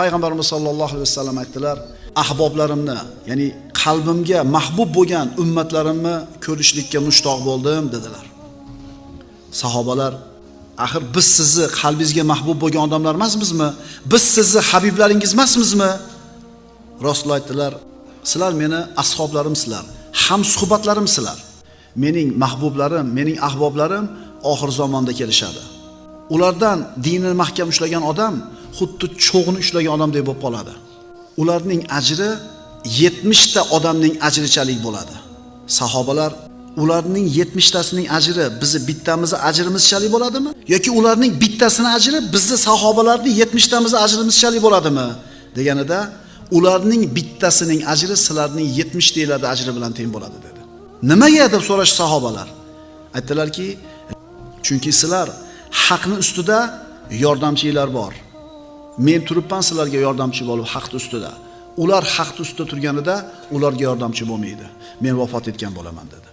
Payg'ambarimiz sollallohu alayhi vasallam aytdilar: "Ahboblarimni, ya'ni qalbimga mahbub bo'lgan ummatlarimni ko'rishlikka mushtoq bo'ldim" dedilar. Sahobalar: "Axir biz sizni qalbingizga mahbub bo'lgan odamlar emasmizmi? Biz sizni habiblaringiz emasmizmi?" Rasululloh aytdilar: "Sizlar meni ashoblarimsizlar, ham suhbatlarimsizlar. Mening mahbublarim, mening ahboblarim oxir zamonda kelishadi. Ulardan dinini mahkam ushlagan odam xuddi cho'g'ni ushlagan odamdek bo'lib qoladi. Ularning ajri 70 ta odamning ajrichalik bo'ladi." Sahobalar: "Ularning 70 tasining ajri bizni bittamizni ajrimizchalik bo'ladimi? Yoki ularning bittasini ajri bizni sahobalarning 70 tamizni ajrimizchalik bo'ladimi?" deganida, "Ularning bittasining ajri sizlarning 70 taylarning ajri bilan teng bo'ladi" dedi. Nimaga deb so'rash sahobalar. Aytdilarki, chunki sizlar haqni ustida yordamchilar bor. Men turibman sizlarga yordamchi bo'lib haqni ustida. Ular haqni ustida turganida ularga yordamchi bo'lmaydi. Men vafot etgan bo'laman dedi.